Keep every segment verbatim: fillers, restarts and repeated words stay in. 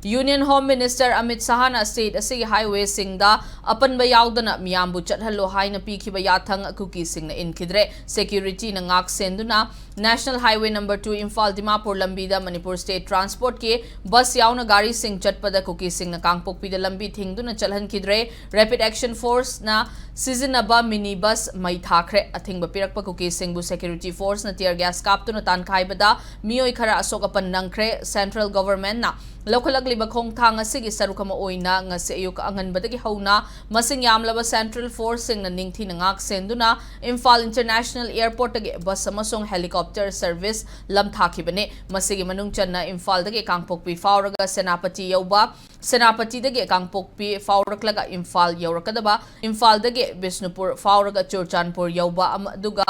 Union Home Minister Amit Shahꯅ state ꯑꯁꯤꯒꯤ highwayꯁꯤꯡꯗ ꯑꯄꯟꯕ ꯌꯥꯎꯗꯅ ꯃꯤꯌꯥꯝꯕꯨ ꯆꯠꯍꯜꯂꯣ ꯍꯥꯏꯅ ꯄꯤꯈꯤꯕ ꯌꯥꯊꯪ ꯀꯨꯀꯤꯁꯤꯡꯅ ꯏꯟꯈꯤꯗ꯭ꯔꯦ꯫ Securityꯅ ꯉꯥꯛ ꯁꯦꯟꯗꯨꯅ National Highway number two Imphal Dimapur ꯂꯝꯕꯤꯗ Manipur State Transportꯀꯤ bus ꯌꯥꯎꯅ ꯒꯥꯔꯤꯁꯤꯡ ꯆꯠꯄꯗ ꯀꯨꯀꯤꯁꯤꯡꯅ ꯀꯥꯡꯄꯣꯛꯄꯤꯗ ꯂꯝꯕꯤ ꯊꯤꯡꯗꯨꯅ ꯆꯠꯍꯟꯈꯤꯗ꯭ꯔꯦ꯫ Rapid Action Forceꯅ ꯁꯤꯖꯤꯟꯅꯕ mini bus ꯃꯩ ꯊꯥꯈ꯭ꯔꯦ꯫ ꯑꯊꯤꯡꯕ ꯄꯤꯔꯛꯄ ꯀꯨꯀꯤꯁꯤꯡꯕꯨ security forceꯅ tear gas ꯀꯥꯞꯇꯨꯅ ꯇꯥꯟꯈꯥꯏꯕꯗ ꯃꯤꯑꯣꯏ ꯈꯔ ꯑꯁꯣꯛ ꯑꯄꯟ ꯅꯪꯈ꯭ꯔꯦ꯫ Central Governmentꯅ ꯂꯧꯈꯠꯂꯛꯂꯤꯕ ꯈꯣꯡꯊꯥꯡ ꯑꯁꯤꯒꯤ ꯁꯔꯨꯛ ꯑꯃ ꯑꯣꯏꯅ ꯉꯁꯤ ꯑꯌꯨꯛ ꯑꯉꯟꯕꯗꯒꯤ ꯍꯧꯅ ꯃꯁꯤꯡ ꯌꯥꯝꯂꯕ central forceꯁꯤꯡꯅ ꯅꯤꯡꯊꯤꯅ ꯉꯥꯛ ꯁꯦꯟꯗꯨꯅ ꯏꯝꯐꯥꯜ International Airportꯇꯒꯤ bus ꯑꯃꯁꯨꯡ helicopter service ꯂꯝꯊꯥꯈꯤꯕꯅꯤ꯫ ꯃꯁꯤꯒꯤ ꯃꯅꯨꯡ ꯆꯟꯅ ꯏꯝꯐꯥꯜꯗꯒꯤ ꯀꯥꯡꯄꯣꯛꯄꯤ ꯐꯥꯎꯔꯒ ꯁꯦꯅꯥꯄꯇꯤ ꯌꯧꯕ, ꯁꯦꯅꯥꯄꯇꯤꯗꯒꯤ ꯀꯥꯡꯄꯣꯛꯄꯤ ꯐꯥꯎꯔꯛꯂꯒ ꯏꯝꯐꯥꯜ ꯌꯧꯔꯛꯀꯗꯕ, ꯏꯝꯐꯥꯜꯗꯒꯤ ꯕꯤꯁꯅꯨꯄꯨꯔ ꯐꯥꯎꯔꯒ ꯆꯨꯔꯆꯥꯟꯄꯨꯔ ꯌꯧꯕ ꯑꯃ-, ꯑꯗꯨꯒ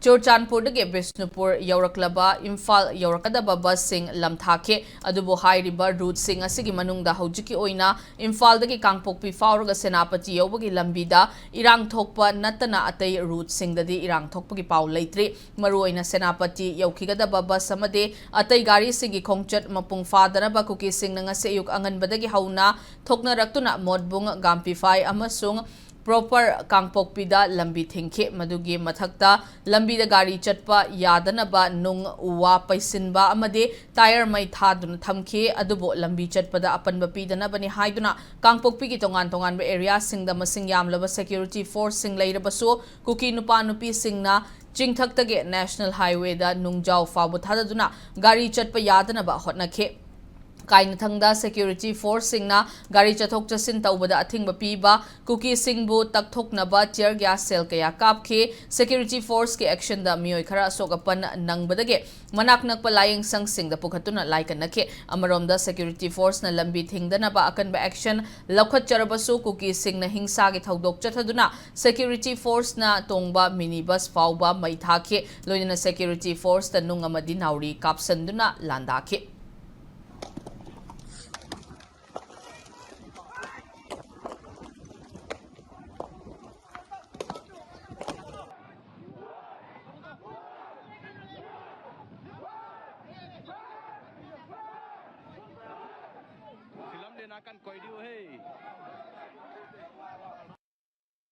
ꯆꯨꯔꯆꯥꯟꯄꯨꯔꯗꯒꯤ ꯕꯤꯁꯅꯨꯄꯨꯔ ꯌꯧꯔꯛꯂꯕ ꯏꯝꯐꯥꯜ ꯌꯧꯔꯛꯀꯗꯕ busꯁꯤꯡ ꯂꯝꯊꯥꯈꯤ꯫ ꯑꯗꯨꯕꯨ ꯍꯥꯏꯔꯤꯕ routeꯁꯤꯡ ꯑꯁꯤꯒꯤ ꯃꯅꯨꯡꯗ ꯍꯧꯖꯤꯛꯀꯤ ꯑꯣꯏꯅ ꯏꯝꯐꯥꯜꯗꯒꯤ ꯀꯥꯡꯄꯣꯛꯄꯤ ꯐꯥꯎꯔꯒ ꯁꯦꯅꯥꯄꯇꯤ ꯌꯧꯕꯒꯤ ꯂꯝꯕꯤꯗ ꯏꯔꯥꯡ ꯊꯣꯛꯄ ꯅꯠꯇꯅ ꯑꯇꯩ routeꯁꯤꯡꯗꯗꯤ ꯏꯔꯥꯡ ꯊꯣꯛꯄꯒꯤ ꯄꯥꯎ ꯂꯩꯇ꯭ꯔꯤ꯫ ꯃꯔꯨꯑꯣꯏꯅ ꯁꯦꯅꯥꯄꯇꯤ ꯌꯧꯈꯤꯒꯗꯕ bus ꯑꯃꯗꯤ ꯑꯇꯩ ꯒꯥꯔꯤꯁꯤꯡꯒꯤ ꯈꯣꯡꯆꯠ ꯃꯄꯨꯡ ꯐꯥꯗꯅꯕ ꯀꯨꯀꯤꯁꯤꯡꯅ ꯉꯁꯤ ꯑꯌꯨꯛ ꯑꯉꯟꯕꯗꯒꯤ ꯍꯧꯅ ꯊꯣꯛꯅꯔꯛꯇꯨꯅ ꯃꯣꯠꯕꯨꯡ, ꯒꯥꯝꯄꯤꯐꯥꯏ ꯑꯃꯁꯨꯡ proper ꯀꯥꯡꯄꯣꯛꯄꯤꯗ ꯂꯝꯕꯤ ꯊꯤꯡꯈꯤ꯫ ꯃꯗꯨꯒꯤ ꯃꯊꯛꯇ ꯂꯝꯕꯤꯗ ꯒꯥꯔꯤ ꯆꯠꯄ ꯌꯥꯗꯅꯕ ꯅꯨꯡ ꯎ ꯋꯥ ꯄꯩꯁꯤꯟꯕ ꯑꯃꯗꯤ tyre ꯃꯩ ꯊꯥꯗꯨꯅ ꯊꯝꯈꯤ꯫ ꯑꯗꯨꯕꯨ ꯂꯝꯕꯤ ꯆꯠꯄꯗ ꯑꯄꯟꯕ ꯄꯤꯗꯅꯕꯅꯤ ꯍꯥꯏꯗꯨꯅ ꯀꯥꯡꯄꯣꯛꯄꯤꯒꯤ ꯇꯣꯉꯥꯟ ꯇꯣꯉꯥꯟꯕ areaꯁꯤꯡꯗ ꯃꯁꯤꯡ ꯌꯥꯝꯂꯕ security forceꯁꯤꯡ ꯂꯩꯔꯕꯁꯨ ꯀꯨꯀꯤ ꯅꯨꯄꯥ ꯅꯨꯄꯤꯁꯤꯡꯅ ꯆꯤꯡꯊꯛꯇꯒꯤ National Highwayꯗ ꯅꯨꯡꯖꯥꯎ ꯐꯥꯎꯕ ꯊꯥꯗꯗꯨꯅ ꯒꯥꯔꯤ ꯆꯠꯄ ꯌꯥꯗꯅꯕ ꯍꯣꯠꯅꯈꯤ꯫ ꯀꯥꯏꯅꯊꯪꯗ security forceꯁꯤꯡꯅ ꯒꯥꯔꯤ ꯆꯠꯊꯣꯛ ꯆꯠꯁꯤꯟ ꯇꯧꯕꯗ ꯑꯊꯤꯡꯕ ꯄꯤꯕ, ꯀꯨꯀꯤꯁꯤꯡꯕꯨ ꯇꯛꯊꯣꯛꯅꯕ tear gas shell ꯀꯌꯥ ꯀꯥꯞꯈꯤ꯫ Security forceꯀꯤ actionꯗ ꯃꯤꯑꯣꯏ ꯈꯔ ꯑꯁꯣꯛ ꯑꯄꯟ ꯅꯪꯕꯗꯒꯤ ꯃꯅꯥꯛ ꯅꯛꯄ ꯂꯥꯏꯌꯦꯡ ꯁꯪꯁꯤꯡꯗ ꯄꯨꯈꯠꯇꯨꯅ ꯂꯥꯏꯀꯠꯅꯈꯤ꯫ ꯑꯃꯔꯣꯝꯗ security forceꯅ ꯂꯝꯕꯤ ꯊꯤꯡꯗꯅꯕ ꯑꯀꯟꯕ action ꯂꯧꯈꯠꯆꯔꯕꯁꯨ ꯀꯨꯀꯤꯁꯤꯡꯅ ꯍꯤꯡꯁꯥꯒꯤ ꯊꯧꯗꯣꯛ ꯆꯠꯊꯗꯨꯅ security forceꯅ ꯇꯣꯡꯕ mini bus ꯐꯥꯎꯕ ꯃꯩ ꯊꯥꯈꯤ꯫ ꯂꯣꯏꯅꯅ security forceꯇ ꯅꯨꯡ ꯑꯃꯗꯤ ꯅꯥꯎꯔꯤ ꯀꯥꯞꯁꯟꯗꯨꯅ ꯂꯥꯟꯗꯥꯈꯤ꯫ Akan koi diu hei.